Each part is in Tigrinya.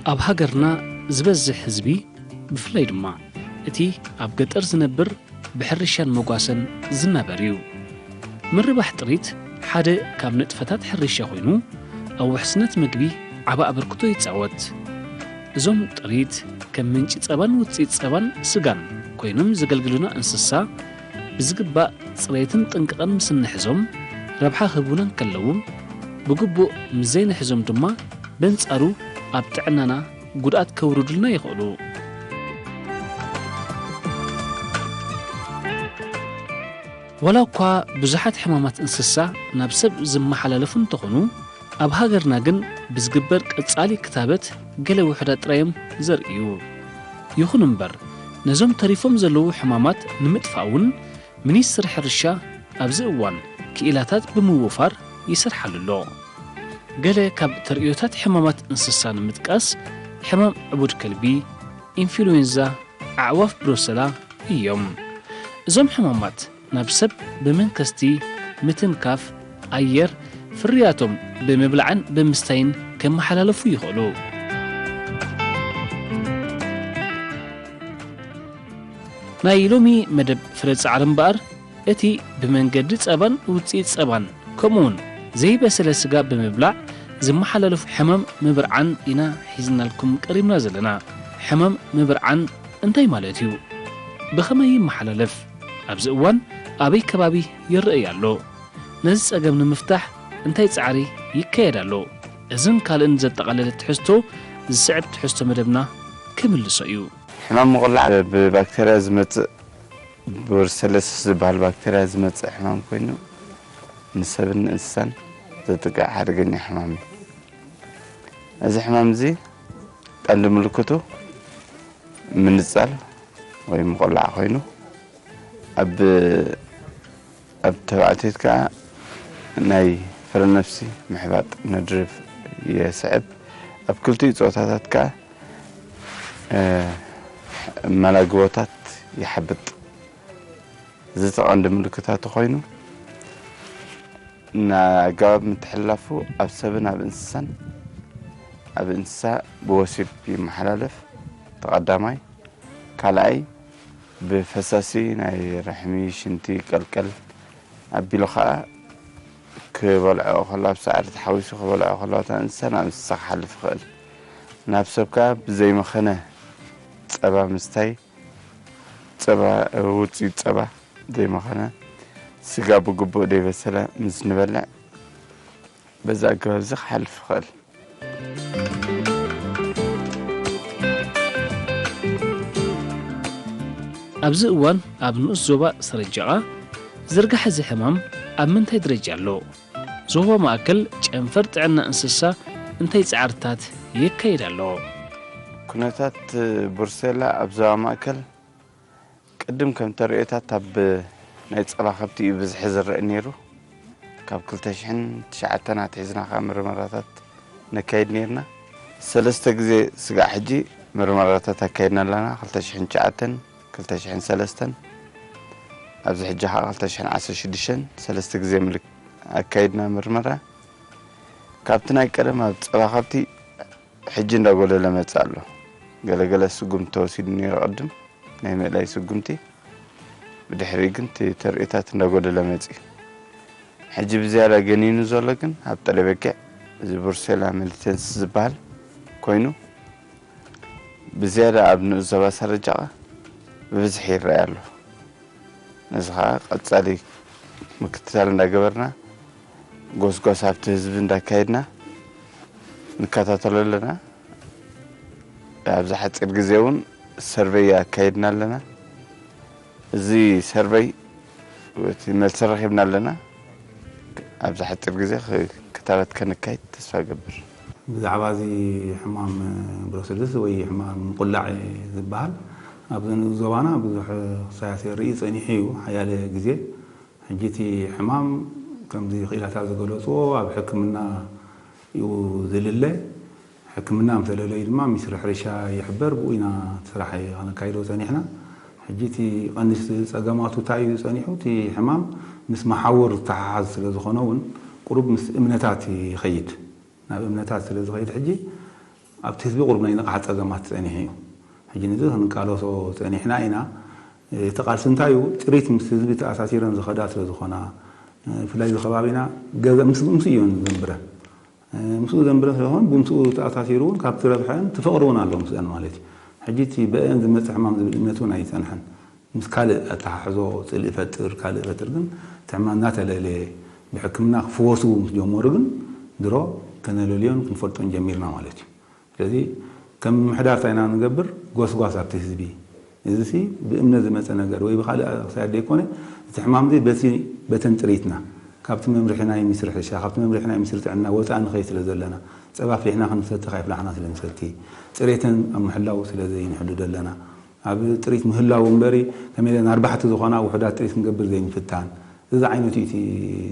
ኣብ ሃገርና ዝበዝሕ ህዝቢ፣ ብፍላይ ድማ እቲ ኣብ ገጠር ዝነብር፣ ብሕርሻን መጓሰን ዝናበር እዩ። ምርባሕ ጥሪት ሓደ ካብ ንጥፈታት ሕርሻ ኮይኑ፣ ኣብ ውሕስነት ምግቢ ዓቢ ኣበርክቶ ይጻወት። እዞም ጥሪት ከም ምንጪ ጸባን ውጽኢት ጸባን ስጋን ኮይኖም ዘገልግሉና እንስሳ፣ ብዝግባእ ጽሬትን ጥንቅቕን ምስ እንሕዞም፣ ረብሓ ክህቡና እንከለዉ፣ ብግቡእ ምስ ዘይንሕዞም ድማ፣ በንጻሩ ኣብ ጥዕናና ጉድኣት ከውርዱልና ይኽእሉ። ዋላ እኳ ብዙሓት ሕማማት እንስሳ ናብ ሰብ ዝመሓላለፉ እንተኾኑ፣ ኣብ ሃገርና ግን ብዝግበር ቀጻሊ ክታበት ገለ ውሑዳት ጥራይ እዮም ዘርእዩ። ይኹን እምበር፣ ነዞም ተሪፎም ዘለዉ ሕማማት ንምጥፋእ እውን ሚኒስትሪ ሕርሻ ኣብዚ እዋን ክኢላታት ብምውፋር ይሰርሓሉ ኣሎ። ገለ ካብ ተርእዮታት ሕማማት እንስሳ ንምጥቃስ፣ ሕማም ዕቡድ ከልቢ፣ ኢንፍሉዌንዛ፣ ኣዕዋፍ ብሮሰላ እዮም። እዞም ሕማማት ናብ ሰብ ብመንከስቲ፣ ምትንካፍ ኣየር፣ ፍርያቶም ብምብላዕን ብምስታይን ከመሓላለፉ ይኽእሉ። ናይ ሎሚ መደብ ፍረ ጻዕሪ እምበኣር፣ እቲ ብመንገዲ ጸባን ውጽኢት ጸባን፣ ከምኡውን ዘይበሰለ ስጋ ብምብላዕ ዝመሓላለፉ ሕማም ምብርዓን ኢና ሒዝናልኩም ቀሪብና ዘለና። ሕማም ምብርዓን እንታይ ማለት እዩ? ብኸመይ ይመሓላለፍ? ኣብዚ እዋን ኣበይ ከባቢ ይረኣይ ኣሎ? ነዚ ጸገም ንምፍታሕ እንታይ ጻዕሪ ይካየድ ኣሎ? እዝን ካልእን ዘጠቓለለ ትሕዝቶ ዝስዕብ ትሕዝቶ መደብና ክምልሶ እዩ። ሕማም ምቑላዕ ብባክተርያ ዝመጽእ ብሩሰለስስ ዝበሃል ባክተርያ ዝመጽእ ሕማም ኮይኑ፣ ንሰብን ንእንስሳን ዘጥቅዕ ሓደገኛ ሕማም እዩ። እዚ ሕማም እዚ ቀንዲ ምልክቱ ምንጻል ወይ ምቑላዕ ኮይኑ፣ ኣብ ኣብ ተባዕትየት ከኣ ናይ ፍረ ነፍሲ ምሕባጥ ነድርፍ የስዕብ። ኣብ ክልቲኡ ጾታታት ከኣ፣ እ፣ መላግቦታት ይሓብጥ። እዚ እቲ ቀንዲ ምልክታቱ ኮይኑ፣ ንኣገባብ ምትሕልላፉ ኣብ ሰብን ኣብ እንስሳን፣ ኣብ እንስሳ ብወሲብ ይመሓላለፍ፣ እቲ ቀዳማይ። ካልኣይ፣ ብፈሳሲ ናይ ርሕሚ፣ ሽንቲ፣ ቀልቀል ኣቢሉ ኸኣ ክበልዖ ከሎ፣ ኣብ ሳዕሪ ተሓዊሱ ክበልዖ ከሎ፣ እታ እንስሳ ናብ እንስሳ ክሓልፍ ይኽእል። ናብ ሰብ ከኣ ብዘይመኸነ ጸባ ምስታይ፣ ጸባ፣ ውጽኢት ጸባ ዘይመኸነ፣ ስጋ ብግቡእ ዘይበሰለ ምስ ንበልዕ፣ በዚ ኣገባብ እዚ ክሓልፍ ይኽእል። ኣብዚ እዋን ኣብ ንኡስ ዞባ ሰረጃቓ ዝርጋሐ እዚ ሕማም ኣብ ምንታይ ደረጃ ኣሎ? ዞባ ማእከል ጨንፈር ጥዕና እንስሳ እንታይ ጻዕርታት የካይድ ኣሎ? ኩነታት ብሩሴላ ኣብ ዞባ ማእከል ቅድም ከም ተርእዮታት ኣብ ናይ ጸባ ከብቲ እዩ ብዝሒ ዝረአ ነይሩ። ካብ ክልተ ሽሕን ትሽዓተን ኣትሒዝና ከኣ ምርመራታት ነካይድ ነይርና። ሰለስተ ግዜ ስጋዕ ሕጂ ምርመራታት ኣካይድና ኣለና። ክልተ ሽሕን ትሽዓተን፣ ክልተ ሽሕን ሰለስተን፣ ኣብዚ ሕጂ ከኣ ክልተ ሽሕን ዓሰርተ ሽዱሽተን ሰለስተ ግዜ ምልክ-፣ ኣካይድና ምርመራ። ካብቲ ናይ ቀደም ኣብ ጸባ ከብቲ ሕጂ እንዳጎደለ መጽእ ኣሎ። ገለገለ ስጉምቲ ተወሲዱ ነይሩ ቅድም፣ ናይ ምእላይ ስጉምቲ። ብድሕሪ ግን እቲ ተርእዮታት እንዳጎደለ መጽእ እዩ። ሕጂ ብዝያዳ ገኒኑ ዘሎ ግን ኣብ ጠለበጊዕ፣ እዚ ብሩሴላ ሚሊተንስ ዝበሃል ኮይኑ፣ ብዝያዳ ኣብ ንኡስ ዞባ ሰረጃቓ ብብዝሒ ይረኣይ ኣሎ። ነዚ ኸኣ ቀጻሊ ምክትታል እንዳገበርና፣ ጎስጓስ ኣብቲ ህዝቢ እንዳካየድና ንከታተሎ ኣለና። ኣብዚ ሓጺር ግዜ እውን ሰርቨይ ኣካይድና ኣለና። እዚ ሰርቨይ እቲ መልሲ ረኺብና ኣለና። ኣብዚ ሓጺር ግዜ ክ-፣ ክታበት ከነካይድ ተስፋ እገብር። ብዛዕባ እዚ ሕማም ብሮሰልስ ወይ ሕማም ቁላዕ ዝበሃል ኣብዚ ንኡስ ዞባና ብዙሕ ክሳያስ የርኢ ጸኒሑ እዩ፣ ሓያለ ግዜ። ሕጂ እቲ ሕማም ከምዚ ክኢላታት ዝገለጽዎ ኣብ ሕክምና እዩ ዝልለ። ሕክምና ምስ ዘለለዩ ድማ ሚኒስትሪ ሕርሻ ይሕበር፣ ብኡ ኢና እቲ ስራሕ ከነካይዶ ጸኒሕና። ሕጂ እቲ ቀንዲ ጸገማቱ እንታይ እዩ ጸኒሑ? እቲ ሕማም ምስ መሓውር ዝተሓሓዝ ስለ ዝኾነ እውን ቁሩብ ምስ እምነታት ይኸይድ። ናብ እምነታት ስለ ዝኸይድ ሕጂ ኣብቲ ህዝቢ ቁሩብ ናይ ንቕሓት ጸገማት ጸኒሑ እዩ። ሕጂ ነዚ ክንቃለሶ ጸኒሕና ኢና። እቲ ቃልሲ እንታይ እዩ? ጥሪት ምስ ህዝቢ ተኣሳሲረን ዝኸዳ ስለ ዝኾና፣ ብፍላይ እዚ ከባቢና ገዛ ምስ ምስኡ እየን ዘንብረን። ምስኡ ዘንብረን ስለዝኾነ ብምስኡ ተኣሳሲሩ እውን ካብቲ ረብሐን ትፍቕሪ እውን ኣሎ ምስአን ማለት እዩ። ሕጂ እቲ ብአን ዝመጽእ ሕማም ዝብል እምነት እውን ኣይጸንሐን። ምስ ካልእ ኣተሓሕዞ ጽልኢ ይፈጥር፣ ካልእ ይፈጥር፣ ግን እቲ ሕማም እናተለለየ ብሕክምና ክፍወሱ ምስ ጀመሩ ግን ድሮ ከነለልዮን ክንፈልጦን ጀሚርና ማለት እዩ። ስለዚ ከም ምምሕዳር እንታይ ኢና ንገብር? ጎስጓስ ኣብቲ ህዝቢ። እዚ ሲ ብእምነት ዝመጸ ነገር ወይ ብኻልእ ክሳየድ ዘይኮነ፣ እቲ ሕማም እዚ በቲ በተን ጥሪትና ካብቲ መምርሒ ናይ ሚኒስትሪ ሕርሻ፣ ካብቲ መምርሒ ናይ ሚኒስትሪ ጥዕና ወጻኢ ንኸይድ ስለ ዘለና፣ ጸባ ኣፍሊሕና ክንሰቲ ካይፍላሕና ስለ ንሰቲ፣ ጽሬተን ኣብ ምሕላው ስለ ዘይንሕሉ ዘለና፣ ኣብ ጥሪት ምህላው እምበሪ ከመይ ኢለን ኣርባሕቲ ዝኾና ውሑዳት ጥሪት ክንገብር ዘይምፍታን፣ እዚ ዓይነት እዩ እቲ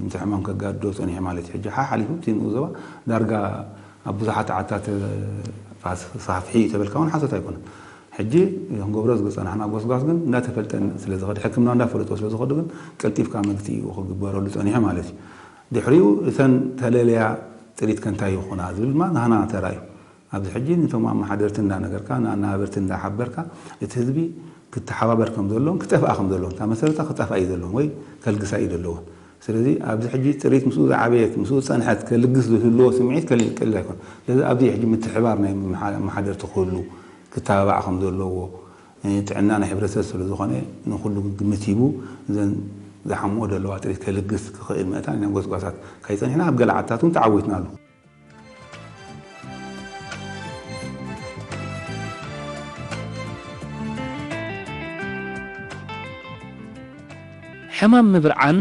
ነቲ ሕማም ከጋድዶ ጸኒሑ ማለት እዩ። ሕጂ ሓሓሊፉ እቲ ንኡ ዞባ ዳርጋ ኣብ ብዙሓት ዓድታት ተፋስ-፣ ተፋስሒ እዩ ተበልካ እውን ሓሶት ኣይኮነን። ሕጂ ክንገብሮ ዝጸናሕና ጎስጓስ ግን እንዳተፈልጠን ስለ ዝኸድ፣ ሕክምና እንዳፈለጦ ስለ ዝኸዱ ግን ቀልጢፍካ መግትኢ ክግበረሉ ጸኒሑ ማለት እዩ። ድሕሪኡ እተን ተለለያ ጥሪት ከንታይ ይኹና ዝብል ድማ ናህና ተራ እዩ። ኣብዚ ሕጂ ነቶም ኣመሓደርቲ እንዳነገርካ፣ ንኣናበርቲ እንዳሓበርካ፣ እቲ ህዝቢ ክተሓባበር ከም ዘለዎን ክጠፍኣ ከም ዘለዎን፣ እታ መሰረታ ክጠፍኣ እዩ ዘለዎን ወይ ከልግሳ እዩ ዘለዎን። ስለዚ ኣብዚ ሕጂ ጥሪት ምስኡ ዝዓበየት፣ ምስኡ ዝጸንሐት፣ ከልግስ ዝህልዎ ስምዒት ከሊ-፣ ቀሊል ኣይኮነን። ስለዚ ኣብዚ ሕጂ ምትሕባር ናይ መሓ-፣ ኣመሓደርቲ ክህሉ፣ ክተባባዕ ከም ዘለዎ፣ እ፣ ጥዕና ናይ ሕብረተሰብ ስለ ዝኾነ ንኹሉ ግምት ሂቡ እዘን ዝሓምኦ ዘለዋ ጥሪት ከልግስ ክኽእል ምእንታን ኢና ጎስጓሳት ከይጸኒሕና ኣብ ገለ ዓድታት እውን ተዓዊትና ኣሎ። ሕማም ምብርዓን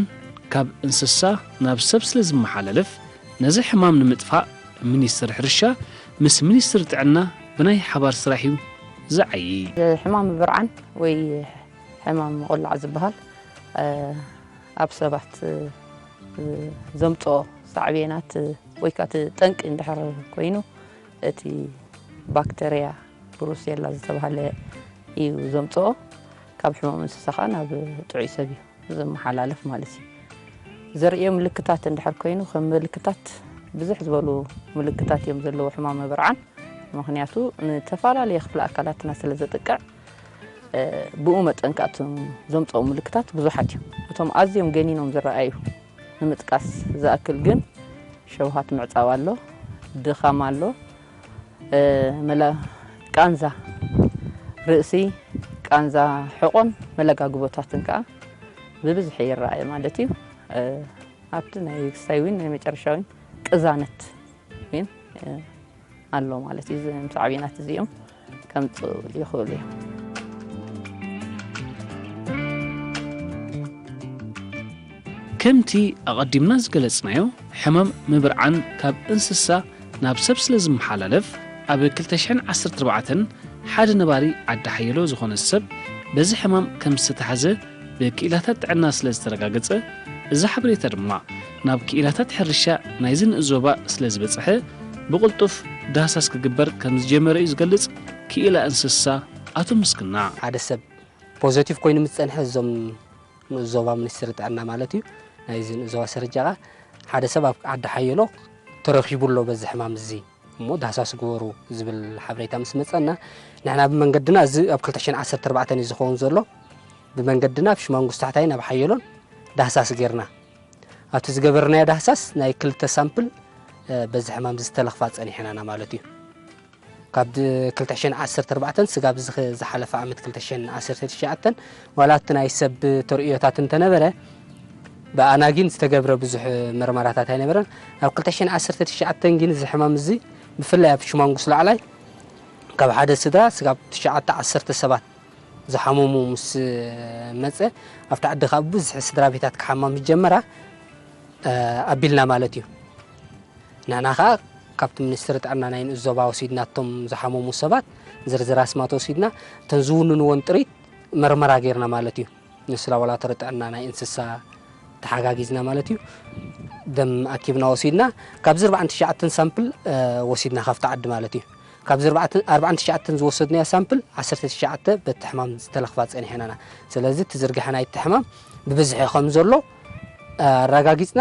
ካብ እንስሳ ናብ ሰብ ስለ ዝመሓላለፍ፣ ነዚ ሕማም ንምጥፋእ ሚኒስትሪ ሕርሻ ምስ ሚኒስትሪ ጥዕና ብናይ ሓባር ስራሕ እዩ ዝዓዪ። ሕማም ምብርዓን ወይ ሕማም ቆላዕ ዝበሃል ኣብ ሰባት ዘምፅኦ ሳዕቤናት ወይ ከዓ እቲ ጠንቂ እንድሕር ኮይኑ እቲ ባክተርያ ብሩሴላ ዝተባህለ እዩ ዘምፅኦ። ካብ ሕሙም እንስሳ ከዓ ናብ ጥዑይ ሰብ እዩ ዝመሓላለፍ ማለት እዩ። ዘርእዮ ምልክታት እንድሕር ኮይኑ ከም ምልክታት ብዝሕ ዝበሉ ምልክታት እዮም ዘለዎ ሕማም ምብርዓን። ምኽንያቱ ንተፈላለየ ክፍለ ኣካላትና ስለ ዘጥቅዕ ብኡ መጠን ከዓ እቶም ዘምፅኦ ምልክታት ብዙሓት እዮም። እቶም ኣዝዮም ገኒኖም ዝረኣዩ ንምጥቃስ ዝኣክል ግን ሸውሃት ምዕፃው ኣሎ፣ ድኻም ኣሎ፣ መላ ቃንዛ ርእሲ፣ ቃንዛ ሕቖን መለጋግቦታትን ከዓ ብብዝሒ ይረኣየ ማለት እዩ። ኣብቲ ናይ ክሳይ ዊን ናይ መጨረሻ ዊን ቅዛነት ዊን ኣሎ ማለት እዩ። እዞም ሳዕቤናት እዚኦም ከምፅኡ ይኽእሉ እዮም። ከምቲ ኣቐዲምና ዝገለጽናዮ፣ ሕማም ምብርዓን ካብ እንስሳ ናብ ሰብ ስለ ዝመሓላለፍ፣ ኣብ ክልተ ሽሕን ዓሰርተ ኣርባዕተን ሓደ ነባሪ ዓዲ ሓየሎ ዝኾነ ሰብ በዚ ሕማም ከም ዝተታሕዘ ብክኢላታት ጥዕና ስለ ዝተረጋገጸ፣ እዚ ሓበሬታ ድማ ናብ ክኢላታት ሕርሻ ናይዚ ንኡስ ዞባ ስለ ዝበጽሐ፣ ብቕልጡፍ ዳህሳስ ክግበር ከም ዝጀመረ እዩ ዝገልጽ ክኢላ እንስሳ ኣቶ ምስግና። ሓደ ሰብ ፖዘቲቭ ኮይኑ ምስ ጸንሐ፣ እዞም ንኡስ ዞባ ሚኒስትሪ ጥዕና ማለት እዩ፣ ናይዚ ንኡስ ዞባ ሰረጃ ኸኣ፣ ሓደ ሰብ ኣብ ዓዲ ሓየሎ ተረኺቡ ኣሎ በዚ ሕማም እዚ። እሞ ዳህሳስ ግበሩ ዝብል ሓበሬታ ምስ መጸና፣ ንሕና ብመንገድና፣ እዚ ኣብ ክልተ ሽሕን ዓሰርተ ኣርባዕተን እዩ ዝኸውን ዘሎ፣ ብመንገድና ኣብ ሽማንጉስ ታሕታይ ናብ ሓየሎን ዳህሳስ ጌርና። ኣብቲ ዝገበርናዮ ዳህሳስ ናይ ክልተ ሳምፕል በዚ ሕማም ዝተለኽፋ ጸኒሕናና ማለት እዩ። ካብ ክልተ ሽሕን ዓሰርተ ኣርባዕተን ስጋብ ዝኸ-፣ ዝሓለፈ ዓመት ክልተ ሽሕን ዓሰርተ ትሽዓተን ዋላ እቲ ናይ ሰብ ተርእዮታት እንተነበረ፣ ብኣናጊን ዝተገብረ ብዙሕ መርመራታት ኣይነበረን። ኣብ ክልተ ሽሕን ዓሰርተ ትሽዓተን ግን እዚ ሕማም እዚ ብፍላይ ኣብ ሽማንጉስ ላዕላይ ካብ ሓደ ስድራ ስጋብ ትሽዓተ ዓሰርተ ሰባት ዝሓመሙ ምስ መጸ፣ ኣብቲ ዓዲ ካብ ብዙሕ ስድራ ቤታት ክሓማ ምስ ጀመራ፣ ኣቢልና ማለት እዩ። ንሕና ኸኣ ካብቲ ሚኒስትሪ ጥዕና ናይ ንኡስ ዞባ ወሲድና፣ እቶም ዝሓመሙ ሰባት ዝርዝር ኣስማት ወሲድና፣ እተን ዝውንንወን ጥሪት መርመራ ጌርና ማለት እዩ። ንሱ ላቦራቶሪ ጥዕና ናይ እንስሳ ተሓጋጊዝና ማለት እዩ። ደም ኣኪብና ወሲድና፣ ካብዚ ኣርባዓን ትሽዓተን ሳምፕል ወሲድና ካብቲ ዓዲ ማለት እዩ። ካብዚ ኣርባዕተ-፣ ኣርባዓን ትሽዓተን ዝወሰድናዮ ሳምፕል ዓሰርተ ትሽዓተ በቲ ሕማም ዝተለኽፋ ጸኒሐናና። ስለዚ እቲ ዝርግሐ ናይቲ ሕማም ብብዝሒ ከም ዘሎ ኣረጋጊጽና።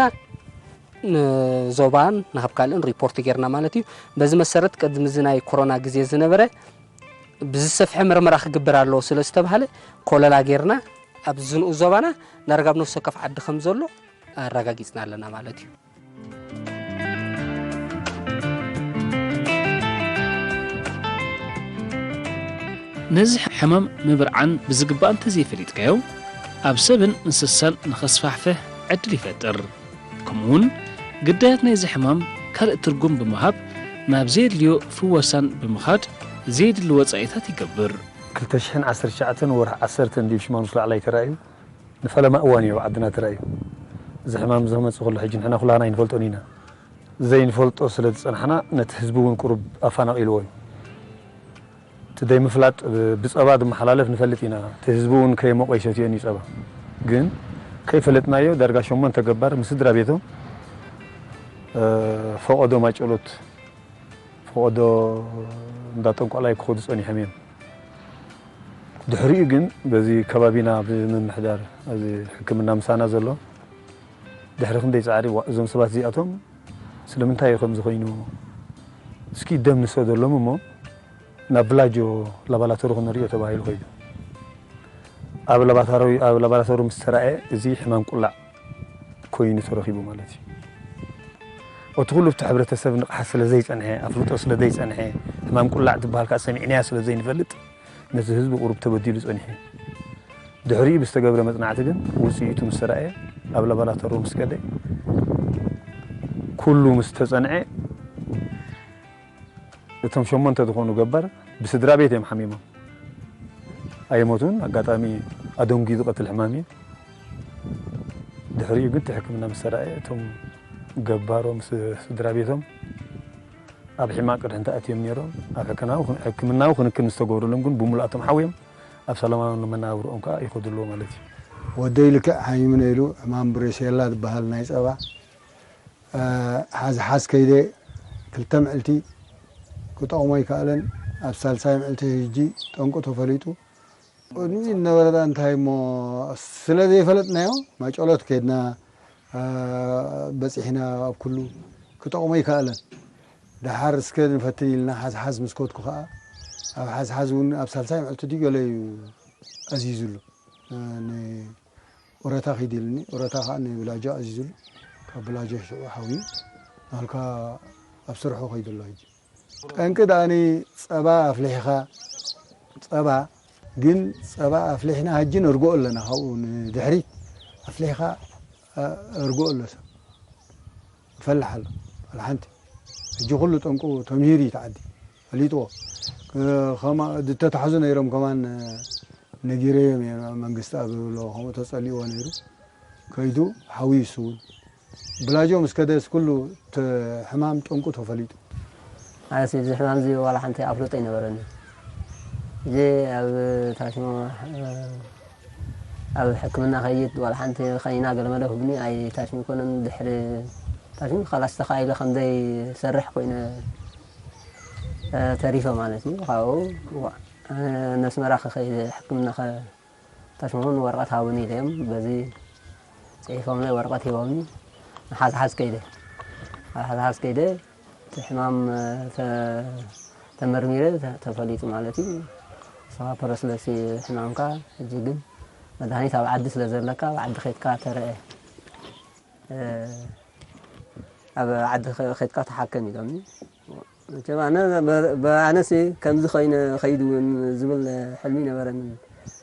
ንዞባን ናብ ካልእን ሪፖርት ጌርና ማለት እዩ። በዚ መሰረት ቅድሚ እዚ ናይ ኮሮና ግዜ ዝነበረ ብዝሰፍሐ መርመራ ክግበር ኣለዎ ስለ ዝተባህለ ኮለላ ጌርና ኣብዚ ንኡስ ዞባና ዳርጋ ኣብ ነፍሲ ወከፍ ዓዲ ከም ዘሎ ኣረጋጊጽና ኣለና ማለት እዩ። ነዚ ሕማም ምብርዓን ብዝግባእ እንተዘይፈሊጥካዮ ኣብ ሰብን እንስሳን ንኸስፋሕፍሕ ዕድል ይፈጥር። ከምኡውን ግዳያት ናይዚ ሕማም ካልእ ትርጉም ብምሃብ ናብ ዘየድልዮ ፍወሳን ብምኻድ ዘየድሊ ወጻኢታት ይገብር። ክልተ ሽሕን ዓሰርተ ትሽዓተን ወርሒ ዓሰርተ እንድዩ ሽማኑስ ላዕላይ ተራእዩ። ንፈለማ እዋን እዩ ኣብ ዓድና ተራእዩ። እዚ ሕማም ዘመጽእ ከሎ ሕጂ ንሕና ኩላህና ኣይንፈልጦን ኢና። ዘይንፈልጦ ስለ ዝጸናሕና ነቲ ህዝቢ እውን ቁሩብ ኣፋናቒልዎ እዩ። እቲ ዘይምፍላጥ ብጸባ ዝመሓላለፍ ንፈልጥ ኢና። እቲ ህዝቢ እውን ከየሞቐ ይሰትዮ እዩ ጸባ። ግን ከይፈለጥናዮ ዳርጋ ሸሞንተ ገባር ምስ ስድራ ቤቶም ፈቐዶ ማጨሎት ፈቐዶ እንዳ ጠንቋላይ ክኸዱ ጸኒሖም እዮም። ድሕሪኡ ግን በዚ ከባቢና ብምምሕዳር ኣብዚ ሕክምና ምሳና ዘሎ ድሕሪ ክንደይ ጻዕሪ እዞም ሰባት እዚኣቶም ስለምንታይ እዩ ከምዚ ኮይኑ እስኪ ደም ንሰደሎም እሞ ናብ ብላጆ ላባላቶሪ ክንሪኦ ተባሂሉ ከይዱ። ኣብ ላባታሪ ኣብ ላባላቶሪ ምስ ተራእየ እዚ ሕማም ቁላዕ ኮይኑ ተረኺቡ ማለት እዩ። እቲ ኩሉ እቲ ሕብረተሰብ ንቕሓት ስለ ዘይጸንሐ ኣፍልጦ ስለ ዘይጸንሐ ሕማም ቁላዕ ትበሃል ከዓ ሰሚዕናያ ስለ ዘይንፈልጥ ነቲ ህዝቢ ቁሩብ ተበዲሉ ጸኒሑ እዩ። ድሕሪኡ ብዝተገብረ መጽናዕቲ ግን ውፅኢቱ ምስ ተረኣየ ኣብ ላባላቶሪ ምስ ከደ ኩሉ ምስ ተጸንዐ እቶም ሸሞንተ ዝኾኑ ገባር ብስድራ ቤት እዮም ሓሚሞም ኣይሞቱን። ኣጋጣሚ ኣደንጉዩ ዝቐትል ሕማም እዩ። ድሕሪኡ ግን እቲ ሕክምና ምስ ተረኣየ እቶም ገባሮም ስድራ ቤቶም ኣብ ሕማቕ ቅድሕንቲ ኣትዮም ነይሮም። ኣብ ሕክምናዊ ክንክን ዝተገብረሎም ግን ብምሉኣቶም ሓውዮም ኣብ ሰላማዊ መነባብርኦም ከዓ ይኸዱ ኣለዉ ማለት እዩ። ወደይ ልክዕ ሓሚሙኒ ኢሉ ሕማም ብሬሴላ ዝበሃል ናይ ፀባ ሓዝ ሓዝ ከይደ ክልተ ምዕልቲ ክጠቕሞ ኣይከኣለን። ኣብ ሳልሳይ ምዕልቲ ህጂ ጠንቁ ተፈሊጡ። ቅድሚ ዝነበረ ደኣ እንታይ እሞ ስለ ዘይፈለጥናዮ ማጨሎት ከድና በፂሕና ኣብ ኩሉ ክጠቕሞ ኣይከኣለን። ደሓር እስከ ንፈትን ኢልና ሓዝሓዝ ምስ ከድኩ ከዓ ኣብ ሓዝሓዝ እውን ኣብ ሳልሳይ ምዕልቲ ድዩ ገለ እዩ ኣዚዙሉ ንኦረታ ኪድ ኢልኒ። ኦረታ ከዓ ንብላጆ ኣዚዙሉ ካብ ብላጆ ሽዑ ሓውዩ ናልካ ኣብ ስርሑ ከይዱ ኣሎ ሕጂ። ጠንቂ ደኣኒ ጸባ ኣፍሊሕኻ ጸባ ግን ጸባ ኣፍሊሕና ሕጂ ነርግኦ ኣለና ካብኡ ንድሕሪት ኣፍሊሕኻ ኣርግኦ ኣሎ ሰብ ይፈልሕ ኣሎ ዋላ ሓንቲ ሕጂ ኩሉ ጠንቁ ተምሂሩ እዩ ተዓዲ ፈሊጥዎ ዝተታሕዙ ነይሮም ከማን ነጊረዮም እየ መንግስቲ ኣብ ዝብሎ ከምኡ ተጸሊእዎ ነይሩ ከይዱ ሓውዩ እሱ እውን ብላጆ ምስ ከደስ ኩሉ እቲ ሕማም ጠንቁ ተፈሊጡ። ኣነስ እዚ ሕማም እዚ ዋላ ሓንቲ ኣፍልጦ ኣይነበረኒ። እዚ ኣብ ታሽሞ ኣብ ሕክምና ከይድ ዋላ ሓንቲ ከኒና ገለመለ ክብኒ ኣይታሽሚ ኮነን ድሕሪ ታሽሚ ካላስ ተኻኢለ ከም ዘይሰርሕ ኮይነ ተሪፈ ማለት እዩ። ካብኡ ነስመራ ክኸይድ ሕክምና ታሽሞን ወረቐት ሃቡኒ ኢለዮም በዚ ፅሒፎምለይ ወረቐት ሂቦምኒ ንሓዝሓዝ ከይደ ኣብ ሓዝሓዝ ከይደ እቲ ሕማም ተመርሚረ ተፈሊጡ ማለት እዩ። ንስኻ ፐረስለሲ ሕማምካ ሕጂ ግን መድሃኒት ኣብ ዓዲ ስለ ዘለካ ኣብ ዓዲ ኸይድካ ተረአ ኣብ ዓዲ ኸይድካ ተሓከም ኢሎምኒ። መቸም ኣነ ኣነሲ ከምዚ ኮይነ ከይድ እውን ዝብል ሕልሚ ነበረኒ።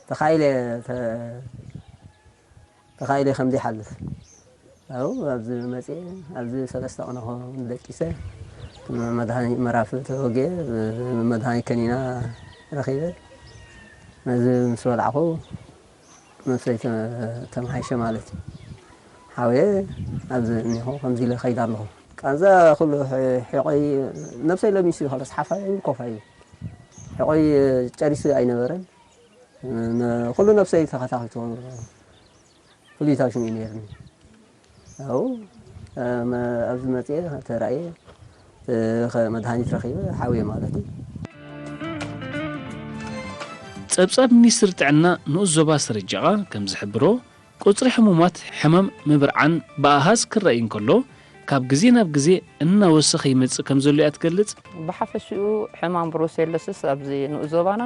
ተኻኢለ ተኻኢለ ከምዚ ይሓልፍ ኣብኡ ኣብዚ መፅየ ኣብዚ ሰለስተ ቅነ ደቂሰ መድሃኒ መራፍ ተወግየ መድሃኒ ከኒና ረኺበ ነዚ ምስ በላዕኹ ነብሰይ ተምሓይሸ ማለት እዩ። ሓውየ ኣብዚ እኒሆ ከምዚ ኢለ ከይድ ኣለኹ። ቃንዛ ኩሉ ሒቆይ ነብሰይ ለሚሱ እዩ ከለስ ሓፋ ኮፋ እዩ ሒቆይ ጨሪሱ ኣይነበረን። ኩሉ ነብሰይ ተኸታኺቱ ፍሉይ ታሽሙ እዩ ነይርኒ። ኣብኡ ኣብዚ መፅየ ተራእየ መድሃኒት ረኺበ ሓውየ ማለት እዩ። ጸብጻብ ሚኒስትሪ ጥዕና ንኡስ ዞባ ሰረጀቓ ከም ዝሕብሮ፣ ቁጽሪ ሕሙማት ሕማም ምብርዓን ብኣሃዝ ክረኣይ እንከሎ፣ ካብ ግዜ ናብ ግዜ እናወሰኸ ይመጽእ ከም ዘሎ እያ ትገልጽ። ብሓፈሽኡ ሕማም ብሩሴሎሲስ ኣብዚ ንኡስ ዞባና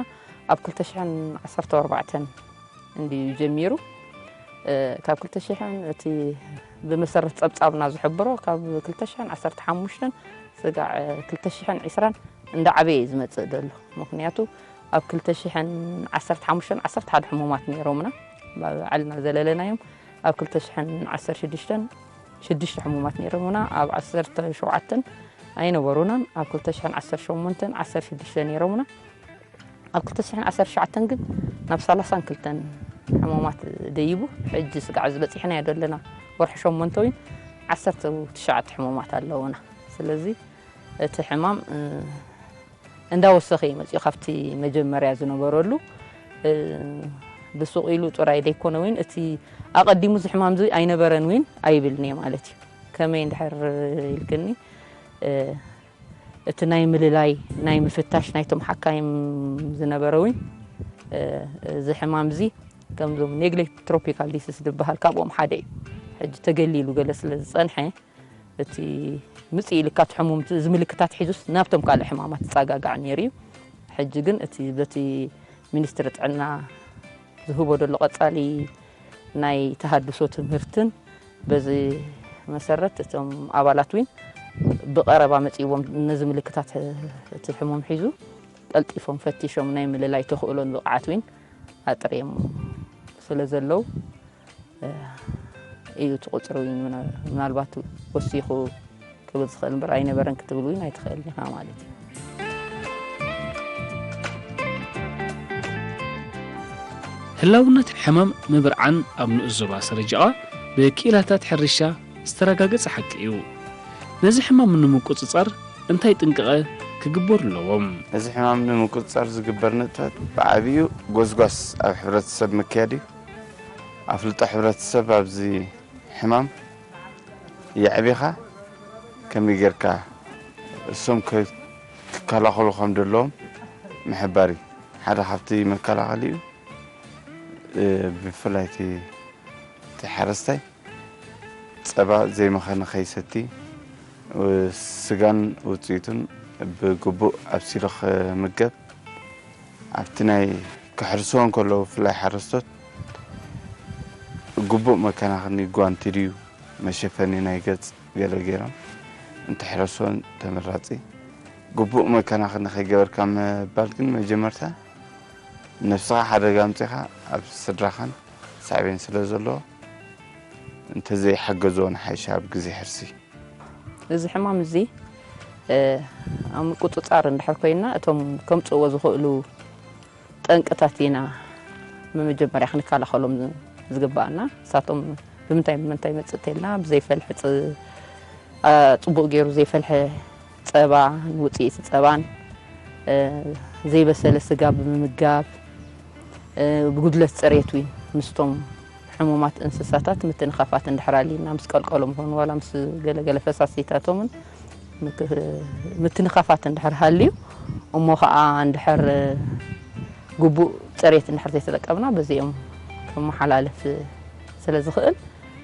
ኣብ ክልተ ሽሕን ዓሰርተ ኣርባዕተን እንድዩ ጀሚሩ። ካብ ክልተ ሽሕን እቲ ብመሰረት ጸብጻብና ዝሕብሮ ካብ ክልተ ሽሕን ዓሰርተ ሓሙሽተን ስጋዕ ክልተ ሽሕን ዕስራን እንዳዓበየ እዩ ዝመጽእ ዘሎ። ምኽንያቱ ኣብ ክልተ ሽሕን ዓሰርተ ሓሙሽተን ዓሰርተ ሓደ ሕሙማት ነይሮምና ባዕልና ዘለለናዮም። ኣብ ክልተ ሽሕን ዓሰርተ ሽዱሽተን ሽዱሽተ ሕሙማት ነይሮምና፣ ኣብ ዓሰርተ ሸውዓተን ኣይነበሩናን። ኣብ ክልተ ሽሕን ዓሰርተ ሸሞንተን ዓሰርተ ሽዱሽተ ነይሮምና። ኣብ ክልተ ሽሕን ዓሰርተ ትሽዓተን ግን ናብ ሰላሳን ክልተን ሕሙማት ደይቡ። ሕጂ ስጋዕ ዝበፂሕናዮ ዘለና ወርሒ ሸሞንተ እውን ዓሰርተ ትሽዓተ ሕሙማት ኣለውና። ስለዚ እቲ ሕማም እንዳወሰኸ እዩ መፂኡ ካብቲ መጀመርያ ዝነበረሉ። ብሱቕ ኢሉ ጥራይ ደይኮነ እውን እቲ ኣቐዲሙ እዚ ሕማም እዚ ኣይነበረን እውን ኣይብልን እየ ማለት እዩ። ከመይ እንድሕር ኢልክኒ እቲ ናይ ምልላይ ናይ ምፍታሽ ናይቶም ሓካይም ዝነበረ እውን እዚ ሕማም እዚ ከምዞም ኔግሌክት ትሮፒካል ዲሲስ ዝበሃል ካብኦም ሓደ እዩ። ሕጂ ተገሊሉ ገለ ስለ ዝፀንሐ እቲ ምፅእ ኢልካ እቲ ሕሙም እዚ ምልክታት ሒዙስ ናብቶም ካልእ ሕማማት ዝፀጋጋዕ ነይሩ እዩ። ሕጂ ግን እቲ በቲ ሚኒስትሪ ጥዕና ዝህቦ ዘሎ ቀፃሊ ናይ ተሃድሶ ትምህርትን በዚ መሰረት እቶም ኣባላት እውን ብቐረባ መፂዎም ነዚ ምልክታት እቲ ሕሙም ሒዙ ቀልጢፎም ፈቲሾም ናይ ምልላይ ተኽእሎን ብቕዓት እውን ኣጥርዮም ስለ ዘለዉ እዩ እቲ ቁፅሪ እውን ምናልባት ወሲኹ ክብል ዝኽእል እምበር ኣይነበረን ክትብል እውን ኣይትኽእልን ኢኻ ማለት እዩ። ህላውነት ሕማም ምብርዓን ኣብ ንኡስ ዞባ ሰረጃቓ ብክኢላታት ሕርሻ ዝተረጋገጸ ሓቂ እዩ። ነዚ ሕማም ንምቁጽጻር እንታይ ጥንቃቐ ክግበሩ ኣለዎም? ነዚ ሕማም ንምቁጽጻር ዝግበር ንጥፈት ብዓብዩ ጎስጓስ ኣብ ሕብረተሰብ ምክያድ እዩ። ኣፍልጦ ሕብረተሰብ ኣብዚ ሕማም የዕቢኻ ከመይ ጌርካ እሶም ክከላኸሉ ከም ዘለዎም ምሕባር እዩ። ሓደ ካብቲ መከላኸሊ እዩ። ብፍላይ እቲ ሓረስታይ ፀባ ዘይመኸነ ከይሰቲ፣ ስጋን ውፅኢቱን ብግቡእ ኣብሲሉ ክምገብ፣ ኣብቲ ናይ ክሕርስዎ እንከለዉ ብፍላይ ሓረስቶት ግቡእ መከናኸኒ ጓንቲ ድዩ መሸፈኒ ናይ ገፅ ገለ ገይሮም እንተሕረስዎ ተመራፂ። ግቡእ መከናኸኒ ከይገበርካ ምባል ግን መጀመርታ ነብስኻ ሓደጋ ኣምፂኻ ኣብ ስድራኻን ሳዕቤን ስለ ዘለዎ እንተዘይሓገዝዎ ንሓይሽ ኣብ ግዜ ሕርሲ። እዚ ሕማም እዚ ኣብ ምቁፅፃር እንድሕር ኮይና እቶም ከምፅእዎ ዝኽእሉ ጠንቅታት ኢና ብመጀመርያ ክንከላኸሎም ዝግባኣና። ንሳቶም ብምንታይ ብምንታይ መፅእ ተልና ብዘይፈልሐ ፅቡቅ ገይሩ ዘይፈልሐ ፀባ ንውፅኢት ፀባን ዘይበሰለ ስጋ ብምምጋብ ብጉድለት ፅሬት እውን ምስቶም ሕሙማት እንስሳታት ምትንኻፋት እንድሕር ኣሊና ምስ ቀልቀሎም ኾኑ ዋላ ምስ ገለገለ ፈሳሲታቶምን ምትንኻፋት እንድሕር ሃልዩ እሞ ከዓ እንድሕር ግቡእ ፅሬት እንድሕር ዘይተጠቀምና በዚኦም ክመሓላለፍ ስለ ዝኽእል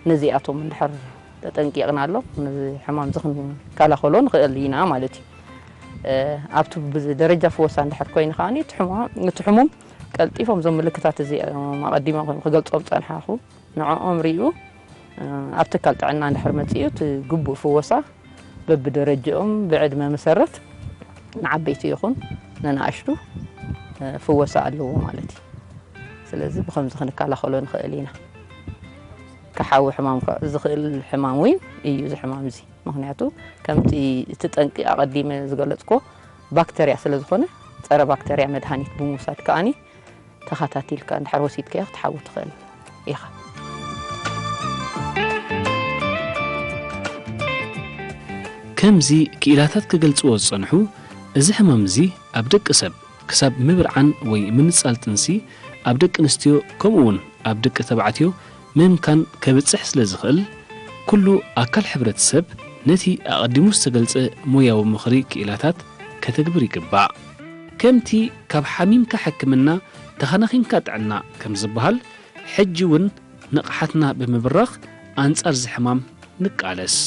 ነዚኣቶም እንድሕር ተጠንቂቕናሎም ነዚ ሕማም እዚ ክንከላኸሎ ንኽእል ኢና ማለት እዩ። ኣብቲ ደረጃ ፍወሳ እንድሕር ኮይኑ ከዓ እቲ ሕሙም ቀልጢፎም እዞም ምልክታት እዚኦም ኣቐዲሞም ክገልፆም ፀንሓኹ ንዕኦም ሪኡ ኣብ ትካል ጥዕና እንድሕር መፂኡ እቲ ግቡእ ፍወሳ በብደረጅኦም ብዕድመ መሰረት ንዓበይቲ ይኹን ንንኣሽቱ ፍወሳ ኣለዎ ማለት እዩ። ስለዚ ብኸምዚ ክንከላኸሎ ንኽእል ኢና። ክሓዊ ሕማም ዝኽእል ሕማም እውን እዩ እዚ ሕማም እዚ። ምኽንያቱ ከምቲ እቲ ጠንቂ ኣቐዲመ ዝገለፅኮ ባክተርያ ስለ ዝኾነ ፀረ ባክተርያ መድሃኒት ብምውሳድ ከኣኒ ተኸታቲልካ እንድሕር ወሲድካዮ ክትሓዊ ትኽእል ኢኻ። ከምዚ ክኢላታት ክገልጽዎ ዝጸንሑ፣ እዚ ሕማም እዚ ኣብ ደቂ ሰብ ክሳብ ምብርዓን ወይ ምንጻል ጥንሲ ኣብ ደቂ ኣንስትዮ ከምኡ እውን ኣብ ደቂ ተባዕትዮ ምምካን ከብጽሕ ስለ ዝኽእል፣ ኩሉ ኣካል ሕብረተሰብ ነቲ ኣቐዲሙ ዝተገልጸ ሞያዊ ምኽሪ ክኢላታት ከተግብር ይግባእ። ከምቲ ካብ ሓሚምካ ሕክምና ተኸናኺንካ ጥዕና ከም ዝበሃል፣ ሕጂ እውን ንቕሓትና ብምብራኽ ኣንጻር እዚ ሕማም ንቃለስ።